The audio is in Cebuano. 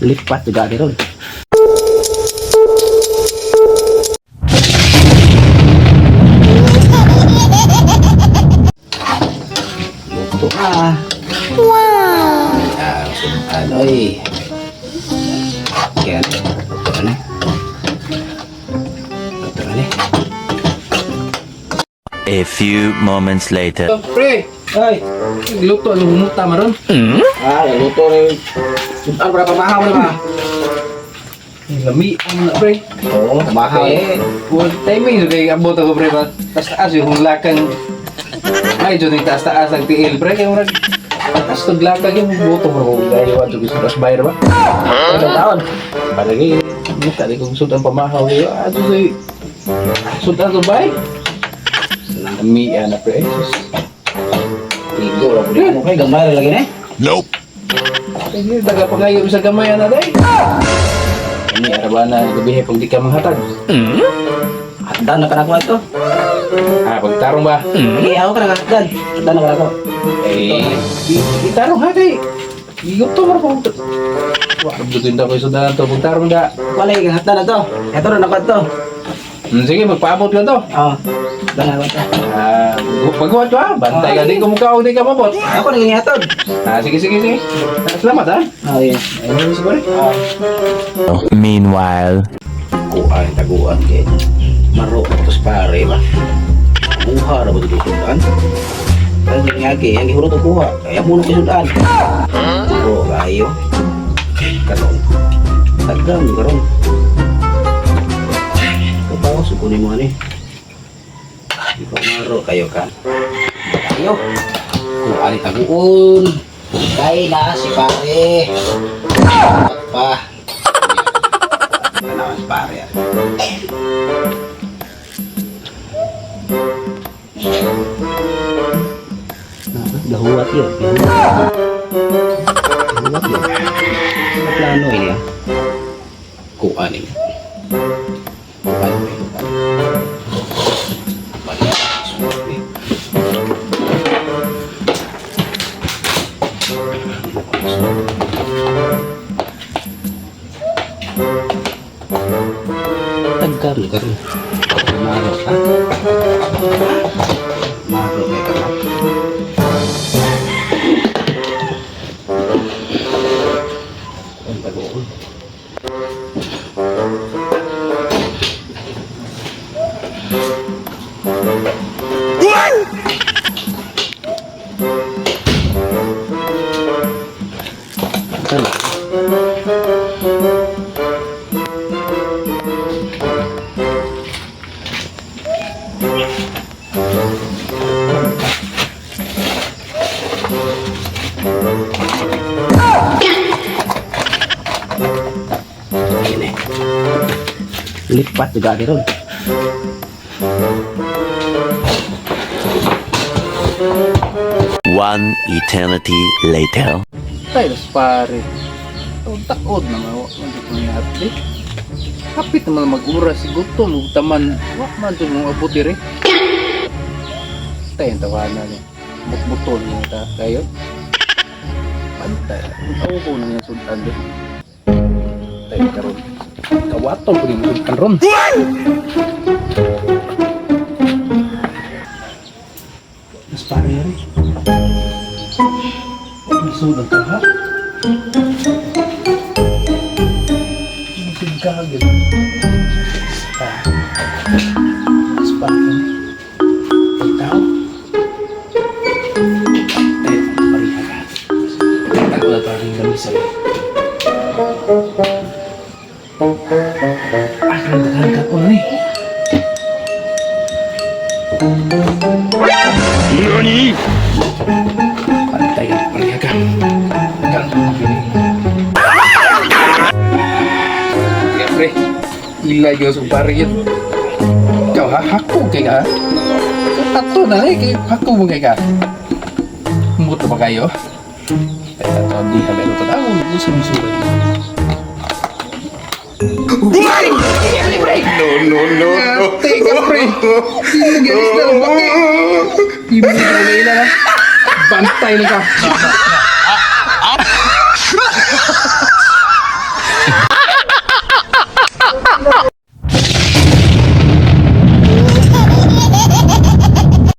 Lipat juga ron. Luto ah. Wow. Ah, ano eh. Kaya, luto na. Luto na eh. A few moments later. Pre, Ay, luto ang humuta maron. ah, luto rin. Sudan para pamahaw na ba? Lami ang na pre. Oo, pamahaw eh. Well, timing kay abot ako pre ba. Taas taas yung lakang. Ay, jud yung taas taas ang tiil pre kay murag taas tug lakang yung buto mo ko dahil wa jud gusto bayar ba. Ano taon? Balagi, muta di kong sudan pamahaw kayo. Ah, jud sudan to bay. Lami ana pre. Sus. Tigo ra pud mo kay gamay ra lagi na. Ay, daga pangayo sa gamay ana day. Ini arabana gabi pag di ka manghatag. Hatdan na kanako ito. Ah, pagtarong ba? Eh, ako ka hatdan. Hatdan na kanako. Eh, itarong ha kay. Iguto mo ko. Wah, butin daw kayo sudan to. Pagtarong da. Wala kang hatdan na to. Ito ra nako to. Sige, magpaabot lang to. Oh. Hatdan na to. Ah, paghuwat ko ha. Bantay ka, di ko mukha di ka mabot. Ako nang gihatod. Ah, sige, sige, sige. Ah, salamat ha. Oh, yeah. Ayun, siguro. Meanwhile. Kuan taguan kay maro tapos pare ba. Kuha ra ba dito sudan? Ay ngagi, ang gihurot og kuha. Kaya mo kay sudan. Maro kayo. Karon. Tagang karon. Kapaw sa kunin mo ani. Ikaw maro kayo ka. Kayo. Kuha ni taguon. Kay na si pare. Pa. Tanawan si pare. Gahuwat yun. Gahuwat. Gahuwat yun. Ano plano ini ah? Kuha niya. Kuha niya. Kuha niya. Tagkam karon. Maro ka. Maro kay ka. Ang tagoon. Ano? Ini. Lipat juga ron. One eternity later. Tayo, pare. Taon-taon na nga, wa man jud ko niya hapit. Hapit naman mag-ura si gutom ug taman. Wa man jud mong abuti re. Tayo ang tawanan ni. Butbuton mo ta kayo. Pantay. Ang ko na niya sultan do. Tayo karon. Kawaton ko din sultan ron. Mas pare rin. Nasudan ka ha? Sigagin. Spa. Spa. Ikaw? Eh, pariha ka. Ako na parang lamisa eh. Ah, kanda ko na eh. Nani? Pantay, pariha ka. Ikaw, Ya, pre. Ila yun sa pare yun. Ikaw ha, hako kay ka. Tato na eh, kay hako mo kay ka. Muto ba kayo? Teka, to, di ka meron to. Ah, gusto mo surat. No, no, no, no. Teka, pre. Galis na lang, bakit? Ibo na ila na. Bantay na ka.